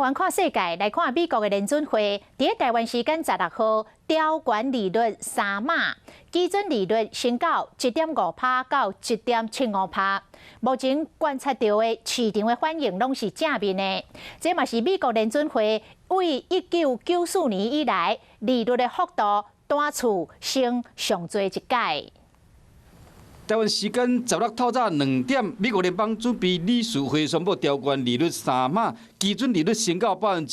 灣看世界，來看美國的聯準會，佇台灣時間16號調懸利率3碼，基準利率升到1.5趴到1.75趴。目前觀察到的市場的反應攏是正面的，這嘛是美國聯準會對1994年以來利率的幅度單次升上濟一擺。台灣時間十六透早2點，美國聯邦準備理事會宣布調懸利率三碼，基準利率升到1.5%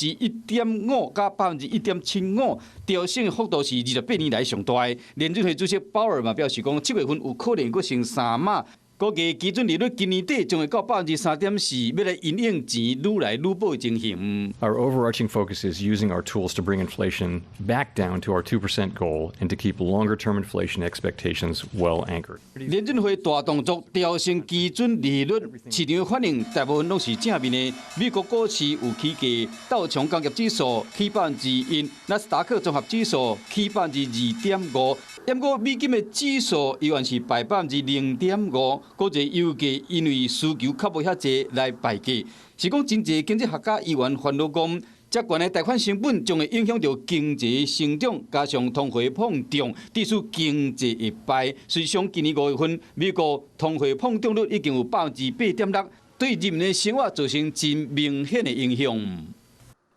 佮1.75%，調升幅度是28年來上大。聯準會主席鮑爾嘛表示講，7月份有可能閣升三碼，估計基準利率今年底將會到3.4%，欲來因應錢愈來愈薄的情形。 Our overarching focus is using our tools to bring inflation back down to our 2% goal and to keep longer-term inflation expectations well anchored. 聯準會大動作調升基準利率，市場反應大部分攏是正面的。美國股市有起價，道瓊工業指數起1%，納斯達克綜合指數起2.5%。毋過美金的指數依然是敗0.5%。國際油價因為需求較無遐濟來敗價，是講真濟經濟學家依然煩惱講，遮懸的貸款成本將會影響著經濟成長，加上通貨膨脹，致使經濟會敗。事實上，今年5月份，美國通貨膨脹率已經有8.6%，對人民的生活造成真明顯的影響。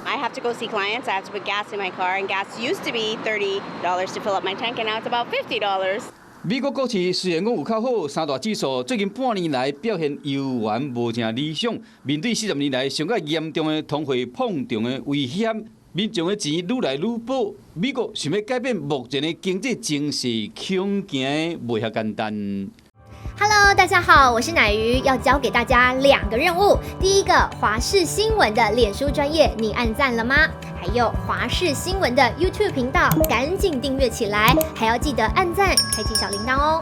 I have to go see clients. I have to put gas in my car, and gas used to be $30 to fill up my tank, and now it's about $50. 美國股市雖然講有較好，三大指數最近半年來表現猶原無誠理想。面對40年來上較嚴重的通貨膨脹的危險，民眾的錢愈來愈薄，美國想欲改變目前的經濟情勢，恐驚袂遐簡單。 Hello，大家好，我是乃瑜，要交給大家兩個任務。第一個，華視新聞的臉書專頁，你按讚了嗎？還有華視新聞的 YouTube 頻道，趕緊訂閱起來，還要記得按讚，開啟小鈴鐺哦。